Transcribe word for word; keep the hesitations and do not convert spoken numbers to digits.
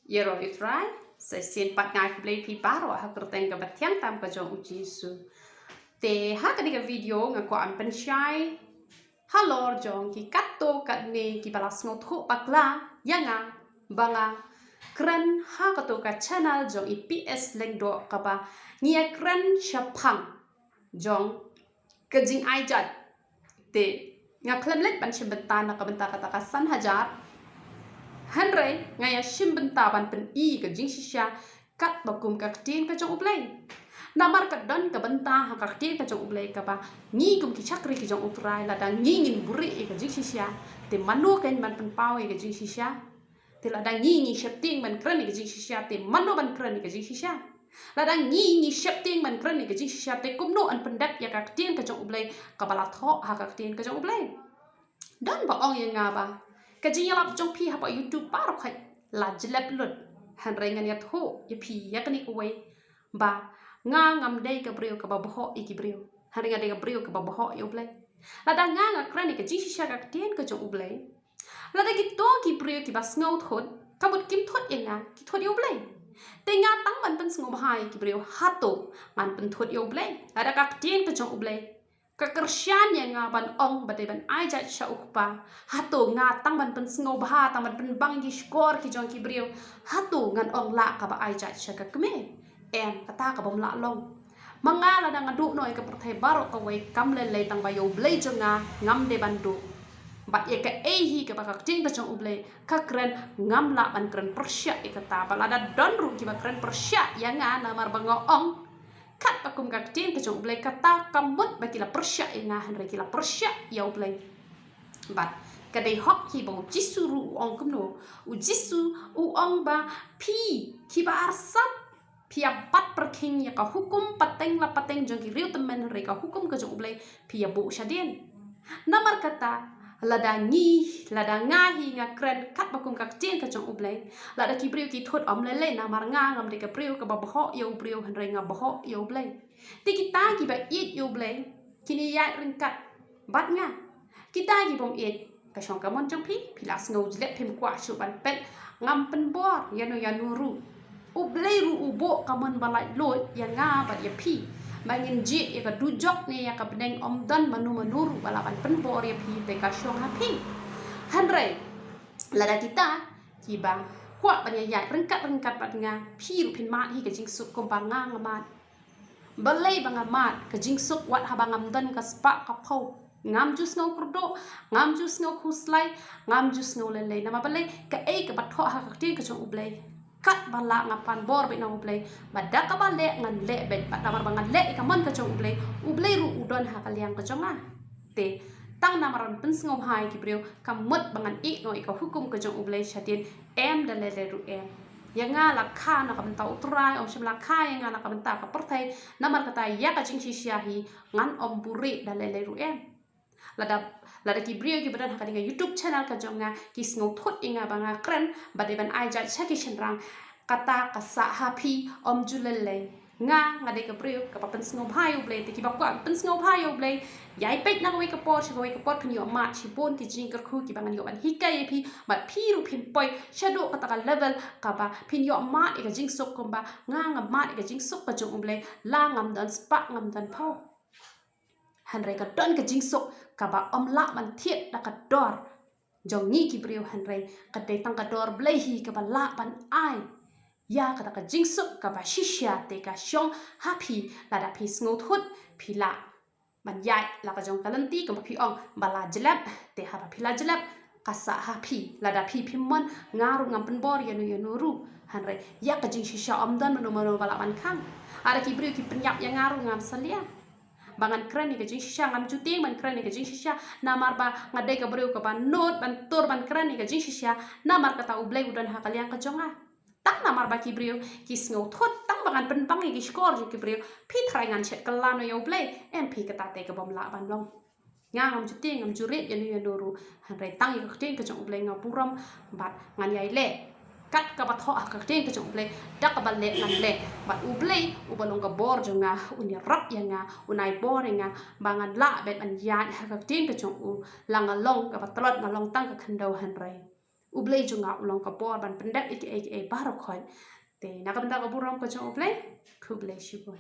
Ïaroh ïa U Trai, sa shisien pat nga ai khublei ïa phi baroh ha ka kyrteng kaba thiang tam ka jong U Jisu. Te ha kane ka video nga kwah ban pynshai halor jong ki katto katne kiba la sngewthuh bakla ïa nga ba nga kren ha kato ka channel jong i P S Lyngdoh kaba ngi ïa kren shaphang jong ka jingai jait. Te nga khlem leit ban shim bynta na ka bynta kata ka san hajar. Hynrei nga ïa shim bynta ban pyni ka jingshisha katba kum ka ktien ka jong U Blei. Namar ka don ka bynta ha ka ktien ka jong U Blei kaba ngi kum ki shakri ki jong U Trai, lada ngi ngin buhrieh ïa ka jingshisha, te mano kein ban pynpaw ïa ka jingshisha? Te lada ngi ngi sheptieng ban kren ïa ka jingshisha, te mano ban kren ïa ka jingshisha? Lada ngi ngi sheptieng ban kren ïa ka jingshisha, te kumno yn pyndep ïa ka ktien ka jong U Blei kaba la thoh ha ka ktien ka jong U Blei? Don ba ong ïa nga ba ka jingïalap jong phi hapoh YouTube baroh khoit la jlep lut. Hynrei ngan ïathuh ïa phi ïa kane kawei, ba nga ngam dei ka briew kaba bhoh ïa ki briew, hynrei nga dei ka briew kaba bhoh ïa U Blei. Lada nga nga kren ïa ka jingshisha ka ktien ka jong U Blei, lada kito ki briew kiba sngewthuh, ka mut kim thut ïa nga, ki thut ïa U Blei. Te nga tang ban pynsngewbha ïa ki briew, hato ngan pynthut ïa U Blei? Lada ka ktien ka jong U Blei ka kyrshan ïa nga ban ong ba dei ban ai jait sha U Kpa, hato nga tang ban pynsngewbha, tang ban pynbang ïa ki shkor ki jong ki briew, hato ngan ong lah kaba ai jait sha ka kmie? Em, kata ka bym lah long. Ma nga, lada nga duh noh ïa ka pyrthei baroh kawei, kam lei lei tang ba ïa U Blei jong nga ngam dei ban duh. Bad ïa kaei hi kaba ka ktien ka jong U Blei ka kren, ngam lah ban kren pyrshah ïa kata. Bad lada don ruh kiba kren pyrshah ïa nga namar ba nga ong katba kum ka ktien ka jong U Blei, kata ka mut ba ki la pyrshah ïa nga, hynrei ki la pyrshah ïa U Blei. Bad ka dei hok hi ba U Jisu ruh u ong kumno? U Jisu u ong ba phi kiba arsap, phi ïa bat pyrkhing ïa ka hukum pateng la pateng jong ki riew tymmen, hynrei ka hukum ka jong U Blei phi ïa buh shadien. Namar kata, lada ngi, lada nga hi nga kren katba kum ka ktien ka jong U Blei, lada ki briew ki thut, ym lei lei, namar nga ngam dei ka briew kaba bhoh ïa u briew, hynrei nga bhoh ïa U Blei. Te kita kiba ïeit ïa U Blei kin ïaid ryngkat bad nga. Kita ki bym ïeit, ka shong ka mon jong phi, phi la sngew jlep, phim kwah shuh ban peit, ngam pynbor ïano ïano ruh. U Blei ruh u buh ka mon ba laitluid ïa nga bad ïa phi, ba ngin jied ïa ka dujok ne ïa ka bneng, ym don mano mano ruh ba lah ban pynbor ïa phi, te ka shong ha phi. Hynrei lada kita kiba kwah ban ïaid ryngkat ryngkat bad nga, phi ruh phin mad hi ka jingsuk kumba nga nga mad. Balei ba nga mad ka jingsuk wat haba ngam don ka spah ka phew? Ngam ju sngew kyrduh, ngam ju sngew khuslai, ngam ju sngew lei lei. Namar balei? Kaei kaba thoh ha ka ktien ka jong U Blei, katba lah nga pan bor beit na U Blei, ba da kaba leh ngan leh beit, bad namar ba ngan leh ïa ka mon ka jong U Blei, U Blei ruh u don ha ka liang ka jong nga. Te tang namar ban pynsngewbha ïa ki briew, ka mut ba ngan ïeh noh ïa ka hukum ka jong U Blei shadien? Em, da lei lei ruh em. Ïa nga la kha na ka bynta U Trai, ym shym la kha ïa nga na ka bynta ka pyrthei. Namar kata ïa ka jingshisha hi ngan ym buhrieh da lei lei ruh em. Lada, lada ki briew kiba don ha kane ka YouTube channel ka jong nga ki sngewthuh ïa nga ba nga kren ba dei ban ai jait sha ki shynrang, kata ka sah ha phi, ym ju lei lei. Nga, nga dei ka briew kaba pynsngewbha ïa U Blei, te kiba kwah pynsngewbha ïa U Blei, ïai peit na kawei ka por sha kawei ka por, phin ïoh mad shibun ki jingkyrkhu kiba ngan ïoh ban hikai ïa phi, bad phi ruh phin poi shaduh kata ka level kaba phin ïoh mad ïa ka jingsuk kumba nga nga mad ïa ka jingsuk ka jong U Blei, la ngam don spah ngam don phew. Hynrei ka don ka jingsuk kaba ym lah ban thied da ka dor jong ngi ki briew, hynrei ka dei tang ka dor Blei hi kaba lah ban ai ïa kata ka jingsuk kaba shisha. Te ka shong ha phi, lada phi sngewthuh, phi lah ban ïaid la ka jong ka lynti, kumba phi ong, ba la jlep. Te haba phi la jlep, ka sah ha phi. Lada phi phim mon, nga ruh ngam pynbor ïano ïano ruh. Hynrei ïa ka jingshisha ym don mano mano ba lah ban khang. Lada ki briew ki pynïap ïa nga ruh ngam salia ba ngan kren ïa ka jingshisha, ngam ju tieng ban kren ïa ka jingshisha, namar ba nga dei ka briew kaba nud ban tur ban kren ïa ka jingshisha, namar kata U Blei u don ha ka liang ka jong nga. Tang namar ba ki briew ki sngewthuh, tang ba ngan pynbang ïa ki shkor jong ki briew, phi tharai ngan shet kylla noh ïa U Blei? Em, phi, kata te ka bym lah ban long. Nga ngam ju tieng, ngam ju rit ïano ïano ruh, hynrei tang ïa ka ktien ka jong U Blei nga burom bad ngan ïai leh kat kaba thoh ha ka ktien ka jong U Blei, da kaba leh ngan leh. Bad U Blei uba long ka bor jong nga un ïarap ïa nga, un ai bor ïa nga ba ngan lah beit ban ïaid ha ka ktien ka jong u. La nga long kaba tlot, nga long tang ka khyndew, hynrei U Blei jong nga u long ka por ban pyndep ïa kiei kiei baroh khoit. Te na ka bynta ka burom ka jong U Blei, khublei shibun.